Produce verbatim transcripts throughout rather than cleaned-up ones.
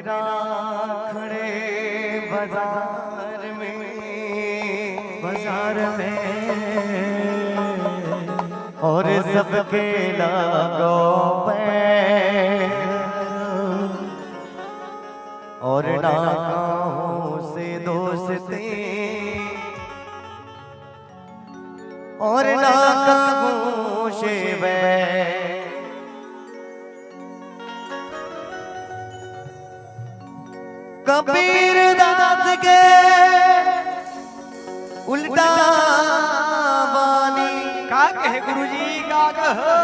खड़े बाजार में, बाजार में, और सबके लागो पैर, और ना कहूँ से दोस्ती, और ना कहूँ से बैर। कबीर दास के उल्टा बानी। का कहे गुरुजी, का कहे?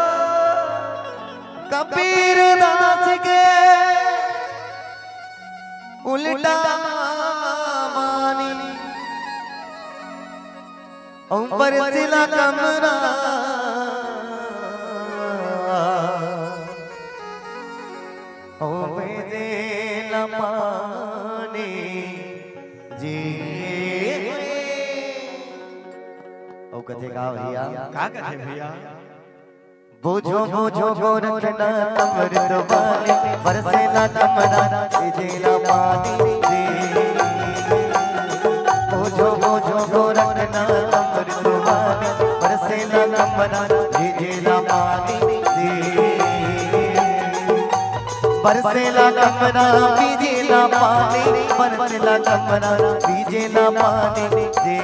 कबीर दास के उल्टा बानी। अउ बरसेला कमरा, अउ भेजेला पानी जी। अउ कथे का भैया? का कथे भैया? बूझो बूझो गोरखनाथ अमृत वाणी, बरसेला कमरा, भेजेला पानी जी। बूझो बूझो गोरखनाथ अमृत वाणी, बरसेला कमरा, भेजेला पानी जी। बरसेला कमरा, भेजेला पानी, बरसेला कमरा, भेजेला पानी जी।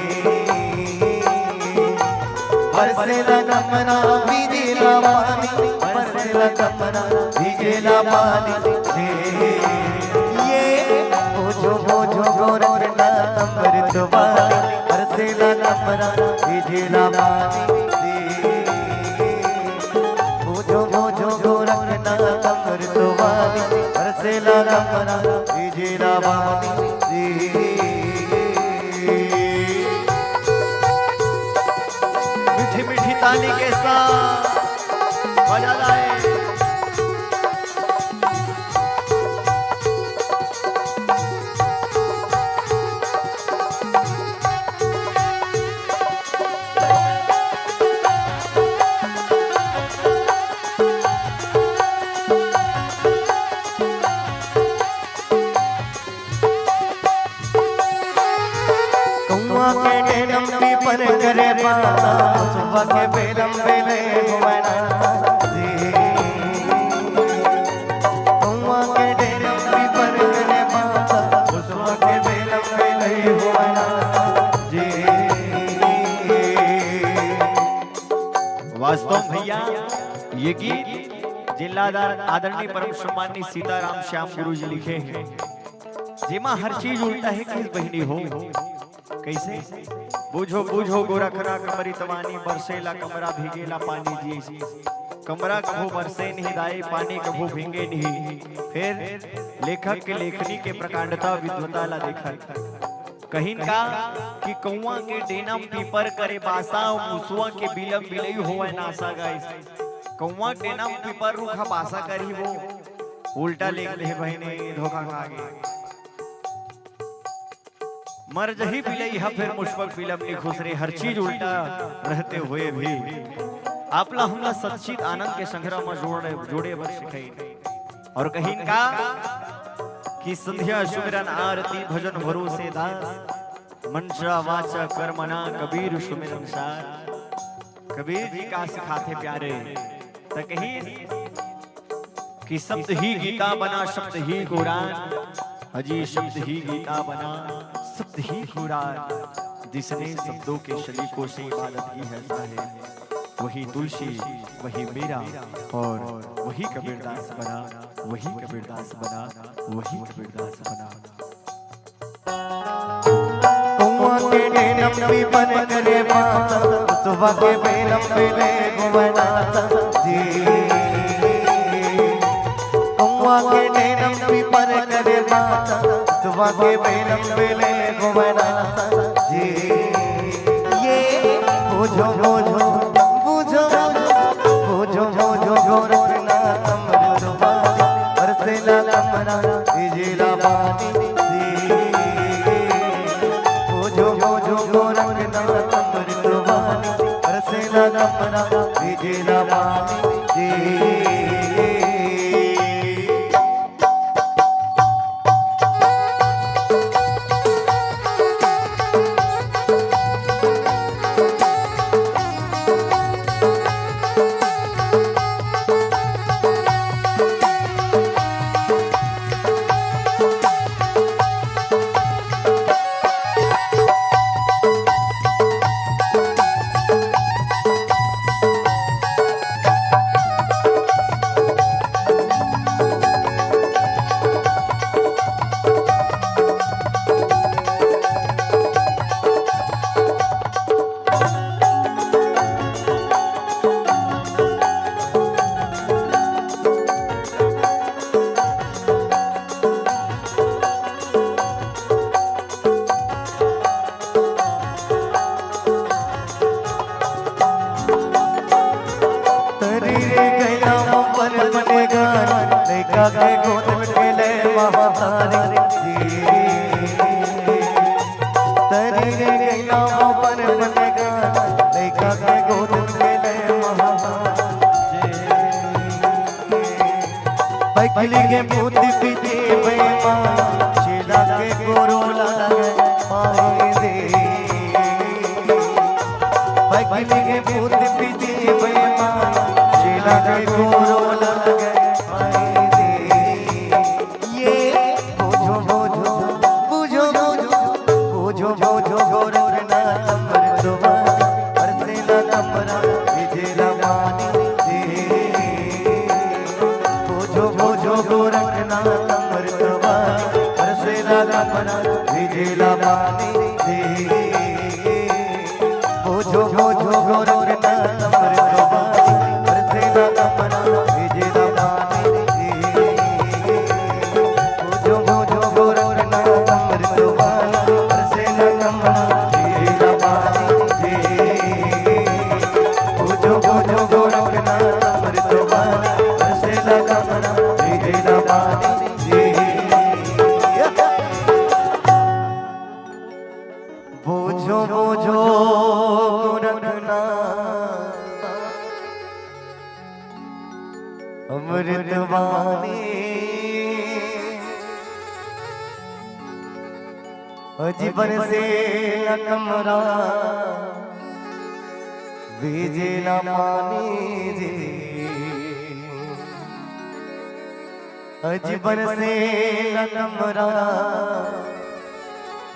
बरसेला कमरा, भेजेला पानी, बरसेला कमरा, भेजेला पानी। ये बूझो बूझो गोरखनाथ अमृत वाणी, बरसेला कमरा, भेजेला पानी। बूझो बूझो गोरखनाथ अमृत वाणी, बरसेला कमरा, भेजेला पानी। मीठी मीठी ताली के साथ बजा लाए। कौआ के डेनम पीपर करे बाता, सुबह के बेलम बेले घुमना जी। कौआ के डेनम पीपर करे बाता, सुबह के बेलम बेले घुमना जी। वास्तव में भैया, ये गीत जिला आदरणीय परम सम्माननीय सीताराम श्याम गुरु जी लिखे हैं। जेमा हर चीज उल्टा है किस बहिनी हो। कैसे? बूझो बूझो गोरखनाथ अमृत वाणी, बरसेला कमरा, भीगेला पानी जी। कमरा कभू बरसे नहीं दाई, पानी कभू भींगे नहीं। फिर लेखक के लेखनी के प्रकांडता विद्वता ला देखत कहिन का कि कौआ के डेनम पीपर करे बासा, अउ मुसवा के बिलम बिलई होवय नासा। गाइस, कौआ के डेनम पीपर रूख ह बासा करही वो, उल्टा लिख दे बहिनी, धोखा खा गे। मर जही बिलई ह फिर मुसवा के बिलम नी खुसरे, हर चीज उल्टा रहते हुए भी आप ला हमला सच्चित आनंद के संघरा म जोड़े, जोड़े बर सिखाई। और कहिन का कि संध्या सुमिरन आरती भजन भरोसे दास, मंत्रा वाचा कर्मणा कबीर सुमिरन सार। कबीर जी का सिखाथे प्यारे, त कही कि शब्द ही गीता बना, शब्द ही कुरान। हजी शब्द ही गीता बना, शब्द ही कुरान। जिसने शब्दों के सलीकों से इबादत की है साहेब, वही तुलसी, वही मीरा और वही कबीरदास बना, वही कबीरदास बना, वही कबीरदास बना। कौआ के डेनम पीपर करे बाता, सुबह के बेलम बेले घुमना जी। कौआ के डेनम पीपर करे बाता, सुबह के बेलम बेले घुमना जी। ये बूझो बूझो, बूझो बूझो, बूझो बूझो गोरखनाथ अमृत वाणी, बरसेला कमरा, भेजेला पानी जी। बूझो बूझो गोरखनाथ अमृत वाणी, बरसेला कमरा, भेजेला पानी जी। लइका के गोद में खेले महतारी जी। तरी रे गइला वो बन बने गान, लइका के गोद में खेले महतारी जी। पगली के पूत पीछे बेईमान, छेला के गोरो लागे मारे दे। पगली के पूत पीछे बेईमान, छेला के गोरो लागे मारे दे। ये बोझो बोझो, बोझो बोझो, बोझो बोझो गोरखनाथ अमृतवा, बरसेला कमरा भिजेला पानी दे। बोझो बोझो गोरखनाथ अमृतवा, बरसेला कमरा भिजेला पानी दे। बोझो बोझो गोरखनाथ अमृतवा, बरसेला कमरा भिजेला पानी दे। बोझो बोझो गोरखनाथ अमृतवा, बरसेला कमरा भिजेला पानी दे। बोझो बोझो गोरखनाथ अमृतवा, बरसेला कमरा भिजेला पानी दे। बोझो बोझो गोरखनाथ अमृतवानी, अजी बरसेला कमरा भिजेला पानी जी। अजी बरसेला कमरा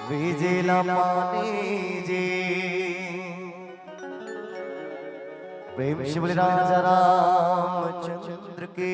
भिजेला पानी जी। प्रेम से बोले राजा रामचंद्र की।